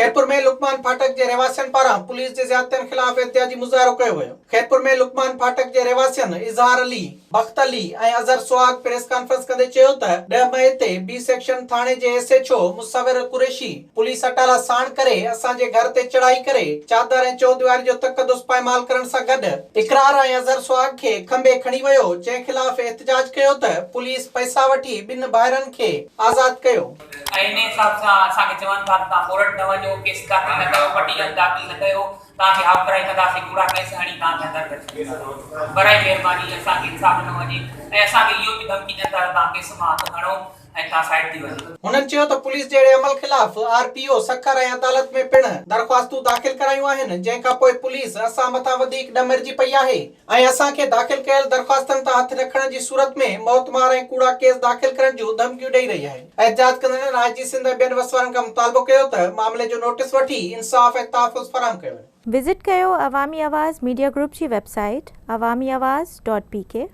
خيرپور ۾ لقمان ڦاٽڪ جي رهواسين پاران پوليس جي زيادتين خلاف احتجاجي مظاهرو ڪيو ويو. خيرپور ۾ لقمان ڦاٽڪ جي رهواسين اظهار علي، بخت علي ۽ اظهر سهاڳ پريس ڪانفرنس ڪندي چيو ته ڏهه مئي تي بي سيڪشن ٿاڻي جي S H O Musawar Qureshi police اٽالا ساڻ ڪري اسان جي گهر تي چڙهائي ڪري چادر ۽ چوديواري جو تقدس پائمال ڪرڻ سان گڏ اقرار ۽ اظهر سهاڳ کي کنڀي کڻي ويو جنهن خلاف احتجاج ڪيو ته پوليس پئسا وٺي ٻن ڀائرن کي آزاد ڪيو. ۽ انهي حساب سان اسان کي چون ٿا ته توهان ڪورٽ نه وڃو، ڪيس داخل نه ڪيو، پٽيشن داخل نه ڪيو، توهان کي هاف فرائي ڪنداسين، ڪوڙا ڪيس هڻي توهان کي اندر ڪري ڇڏينداسين. برائي مهرباني اسان کي انصاف ڏنو وڃي ۽ اسان کي اهو به ڌمڪي ڏين ٿا ته توهان ڪيس مان هٿ کڻو ۽ توهان سائيڊ ٿي وڃو. هنن چيو ته پوليس جي اهڙي عمل خلاف آر پي او سکر ۽ عدالت ۾ پڻ درخواستون داخل ڪرايون آهن، جنهن کانپوء پوليس اسان مٿان وڌيڪ ڏمرجي پئي آهي. ۽ اسان کي داخل ڪيل درخواستن تان هٿ نه کڻڻ جي صورت ۾ موتمار ۽ ڪوڙا ڪيس داخل ڪرڻ جون ڌمڪيون ڏئي رهي آهي. احتجاج ڪندڙن آء جي سنڌ ۽ ٻين وس وارن کان مطالبو ڪيو ته معاملي جو نوٽيس وٺي انصاف ۽ تحفظ فراهم ڪيو وڃي. وزٽ ڪيو عوامي آواز ميڊيا گروپ جي website Awami Awaz dot P K.